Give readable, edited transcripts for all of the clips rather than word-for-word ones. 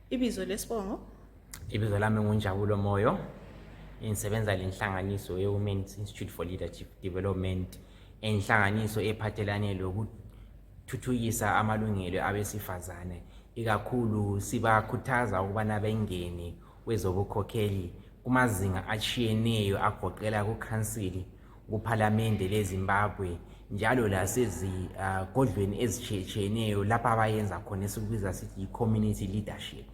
Ibizo lesibongo? Ibizo lami nguNjabulo Moyo. Insebenza lenhlanganiso eWomen's Institute for Leadership Development, enhlanganiso ephathelane lokuthuthukisa amalungelo abesifazane. Ikakhulu sibakhuthaza ukubana bengene kwezobukhokheli kumazinga atshiyeneyo agoqela kuKhansili, kuPhalamende leZimbabwe, njalo lasezigodlweni ezitshiyeneyo lapha abayenza khona esikubiza sithi community leadership.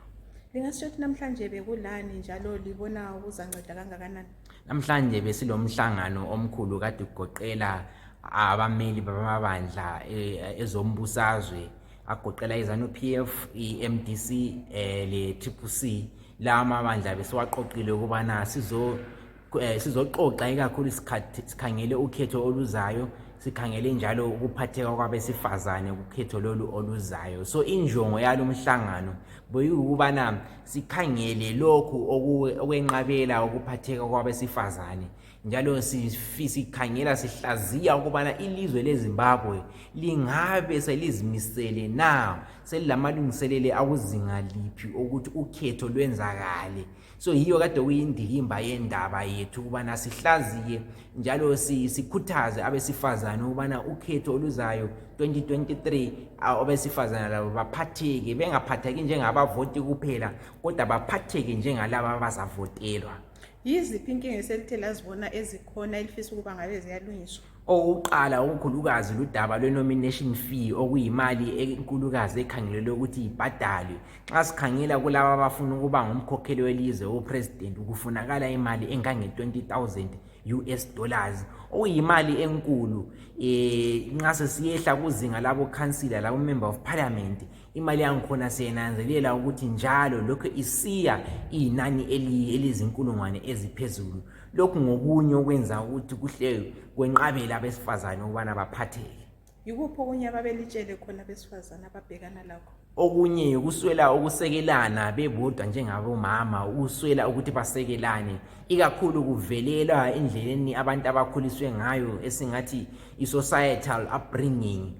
Lingasho ukuthi namhlanje bekulani njalo libona ukuzanceda kangakanani? Namhlanje besilomhlangano omkhulu kade ugoqela abameli bamabandla ezombusazwe agoqela iZanu-PF, iMDC leTPC. La mabandla besiwaqoqile ukubana sizoxoxa ikakhulu isikhathi sikhangele ukhetho oluzayo, sikhangele njalo ukuphatheka kwabesifazane kukhetho lolu oluzayo. So injongo yalomhlangano beyikubana sikhangele lokhu okwenqabela ukuphatheka kwabesifazane, njalo sikhangela sihlaziya ukubana ilizwe leZimbabwe lingabe selizimisele na, selilamalungiselele akuzinga liphi ukuthi ukhetho lwenzakale. So hiyo kade kuyindikimba yendaba yethu ukubana sihlaziye njalo sikhuthaze abesifazane ukubana ukhetho oluzayo 2023 abesifazane labo baphatheke, bengaphatheki njengabavoti kuphela kodwa baphatheke njengalabo abazavotelwa. Yiziphi inkinga eselithe lazibona ezikhona elifisa ukuba ngabe ziyalungiswa? Oqala ukukhulukazi ludaba lwe-nomination fee, okuyimali enkulukazi ekhangelelwe ukuthi ibhadalwe. Xa sikhangela kulabo abafuna ukuba ngumkhokheli welizwe, upresident, kufunakala imali engange $20,000, okuyimali enkulu. Nxa sesiyehla kuzinga labo councillor, labo member of parliament, imali yangikhona siyenanzelela ukuthi njalo lokho isiya inani elizinkulungwane eziphezulu. Lokhu ngokunye okwenza ukuthi kuhle kwenqabela abesifazane ukubana baphatheke. Yikuphi okunye ababelitshele khona abesifazane ababhekana lakho? Okunye ukuswela ukusekelana bebodwa njengabomama, ukuswela ukuthi basekelane, ikakhulu kuvelela endleleni abantu abakhuliswe ngayo esingathi i-societal upbringing,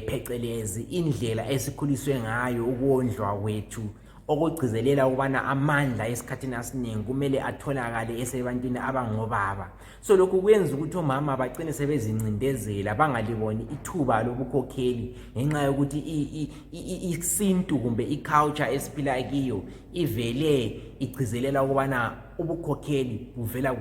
phecelezi indlela esikhuliswe ngayo ukondlwa kwethu, okugcizelela ukubana amandla esikhathini asiningi kumele atholakale esebantwini abangobaba. So lokhu kwenza ukuthi omama bagcine sebezincindezela, bangaliboni ithuba lobukhokheli ngenxa yokuthi isintu kumbe iculture esiphila kiyo ivele igcizelela ukubana ubukhokheli buvela